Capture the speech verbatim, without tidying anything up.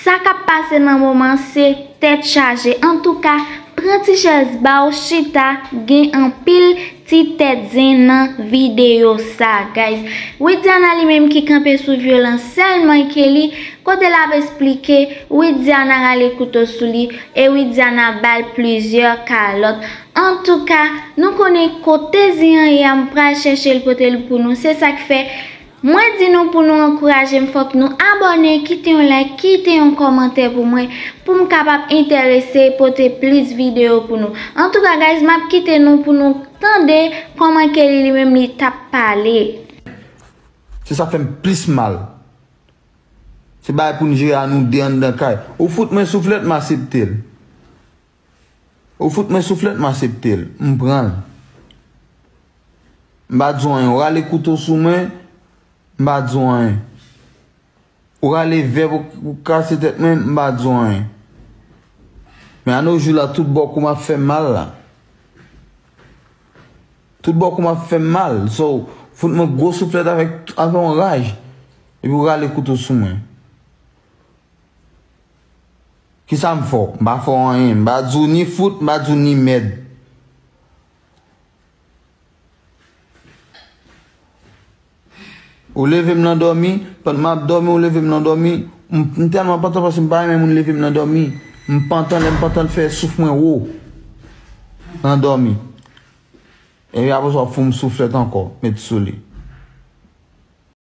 Sa k ap pase nan moman se tèt chaje. Antouka, pran ti chèz ba w chita, gen anpil ti tèt zen nan videyo sa, guys. Widiana li menm ki kanpe sou vyolans sèlman ke li, kote l ap esplike Widiana rale kouto sou li e Widiana ba l plizyè kalòt. Antouka, nou konnen kote zen an ye a, m pral chèche l pote l pou nou. Se sa k fè, mwen di nou pou nou ankouraje m, fòk nou abòne, kite yon like, kite yon kòmantè pou mwen, pou m kapab enterese pote plis videyo pou nou. Antouka, guys, m ap kite nou pou nou tande kòman ke li, li menm li t ap pale. Se sa fè m plis mal. Se bagay pou n jere a nou de anndan kay. Ou fout mwen souflèt, m aksepte l. Ou fout mwen souflèt, m aksepte l. M pran l. M pa di w anyen. Ou rale kouto sou mwen, m pa di w anyen. Ou rale vè pou, pou kase tèt mwen, m pa di w anyen. Men anojou la, tout bò kou m ap fè m mal la. Tout bò kou m ap fè m mal. So, fout mwen gwo souflèt avèk, avèk yon raj. Epi ou rale kouto sou mwen. Kisa m fè w? M pa fè w anyen. M pa di w ni fout, m pa di w ni mèd. Ou leve m nan dòmi, pandan m ap dòmi, ou leve m nan dòmi. M, m tèlman pantan paske m pa renmen moun leve m nan dòmi. M pantan, lè m pantan, l fè souf mwen wo nan dòmi. Epi apre sa, w ap fout m souflèt ankò, met sou li.